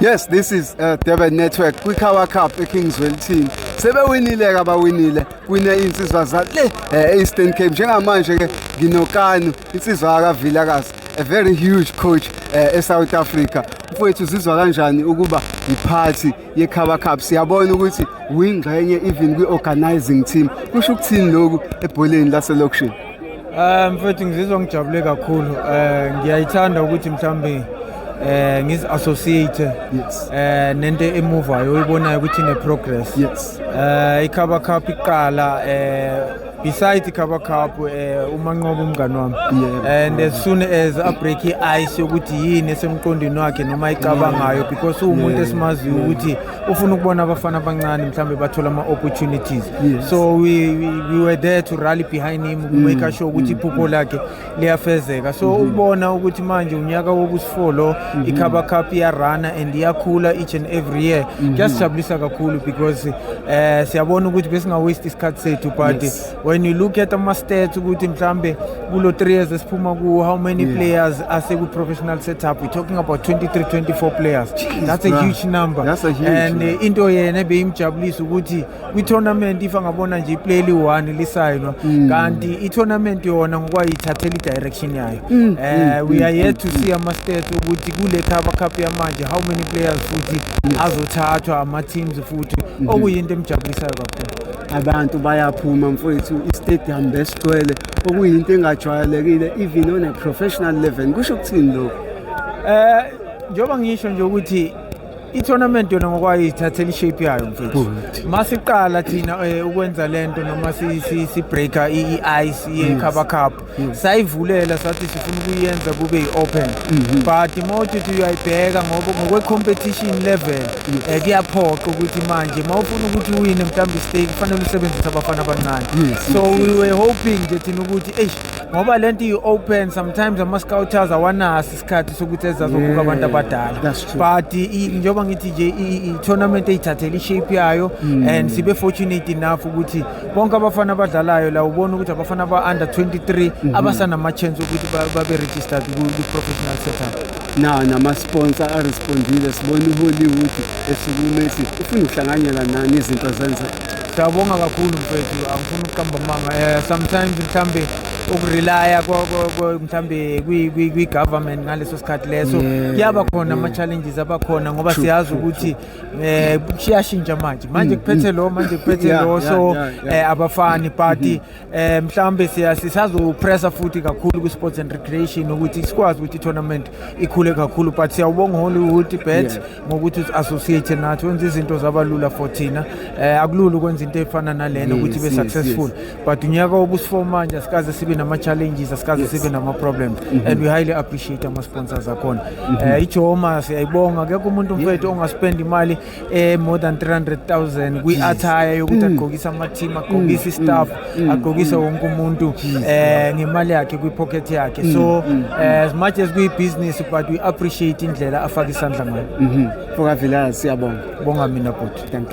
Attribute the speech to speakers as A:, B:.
A: Yes, this is Durban Network kwiKhawa Cup eKings Zwelithini. Sebewinile ke abawinile, wine insizwa zale Eastern Cape. Njengamanje ke nginoKanu, insizwa kaVilakazi, a very huge coach eSouth Africa. Mfowethu, uzizwa kanjani ukuba iphathi yeKhawa Cup? Siyabona ukuthi uyingxenye even kwi-organizing team. Kusho ukuthini lokhu ebholeni laselokishini?
B: Mfethu, ngizizwa ngijabule kakhulu. Ngiyayithanda ukuthi mhlambe ngizi-associate nento emuvayo, oyibonayo ukuthi ine progress. IKhaba Cup iqala, besides iKhaba Cup, uManqoba umngani wami, and as soon as a break i-ice yokuthi yini esemqondweni wakhe noma ayicabangayo, because uwumuntu esimaziyo ukuthi ufuna ukubona abafana abancane mhlambe bathola ama-opportunities, so we were there to rally behind him, uku-make sure ukuthi iphupho lakhe liyafezeka. So ukubona ukuthi manje unyaka wokusi-4 lo iKhaba Cup iyarana and iyakhula each and every year kuyasijabulisa kakhulu, because siyabona ukuthi besinga-waste isikhathi sethu. But when you look at ama-stats ukuthi mhlambe kulo 3 years esiphuma kuwo, how many players aseku-professional setup, we're talking about 23, 24 players. That's a
A: Bruh.
B: huge number.
A: That's a huge
B: And
A: number.
B: into yena ebeyimjabulisa ukuthi kwi-tournament, if angabona nje iplayer li-one lisayinwa, kanti i-tournament yona ngokwayithathela i-direction yayo. We are yet to see ama-stats ukuthi kule Khaba Cup yamanje how many players futhi azothathwa ama-teams futhi, okuyinto emjabulisayo kakhulu.
A: Abantu bayaphuma, mfowethu, i-stadium besigcwele, okuyinto engajwayelekile even on a professional level. Kusho ukuthini lokhu?
B: Njengoba ngisho nje ukuthi i-tournament yona ngokwayo ithathela i-shape yayo, mfethu. Masiqala thina ukwenza lento noma si breaker i-ice ye-Khaba Cup, sayivulela, sathi sifuna ukuyenza kube i-open, but mawuthi uyayibheka ngoba ngokwe-competition level, kuyaphoqa ukuthi manje mawufuna ukuthi uwine mhlawumbe i-stake, kufanele usebenzise abafana abancane. So we were hoping nje thina ukuthi, eish, ngoba lento iyi-open, sometimes ama-scouters awanaso isikhathi sokuthi ezazobuka abantu abadala.
A: That's true.
B: But njengoba ngithi nje i-tournament eyithathela i-shape yayo, and sibe fortunate enough ukuthi bonke abafana abadlalayo la, ubona ukuthi abafana aba-under 23 abasanama-chance ukuthi babe registered ku-professional setup.
A: Na nama-sponsor arespondile, sibona uHollywood esukuma ethi ufuna ukuhlanganyela nani, izinto zenze.
B: Siyabonga kakhulu, mfethu, angifuni ukuqamba amanga. Sometimes mhlambe ukurelya mhlambe kwi-government ngaleso sikhathi leso, kuyaba khona ama-challenges abakhona, ngoba siyazi ukuthi kuyashintsha manje, manje kuphethe lo, manje kuphethe lo, so abafani. But mhlambe sisazopressa futhi kakhulu ku-sports and recreation ukuthi sikwazi ukuthi i-tournament ikhule kakhulu. But siyawubonga Hollywood Bet ngokuthi usi-associate nathi, wenza izinto zabalula for thina. Akulula ukwenza into efana nalena ukuthi ibe successful, but unyaka wobusi-4 manje asikaze sibe nama-challenges, asikaze sibe nama-problems, and we highly appreciate ama-sponsors akhona. IJoma siyayibonga. Akekho umuntu, mfethu, ongaspend imali more than 300,000 kwi-attire yokuthi agqokise ama-team, agqokise i-staff, agqokise wonke umuntu ngemali yakhe, kwi-pocket yakhe. So as much as kuyi-business, but we appreciate indlela afake isandla ngayo.
A: Mfoka Vilakazi, siyabonga.
B: Bonga mina, bhuti.
A: Thank you.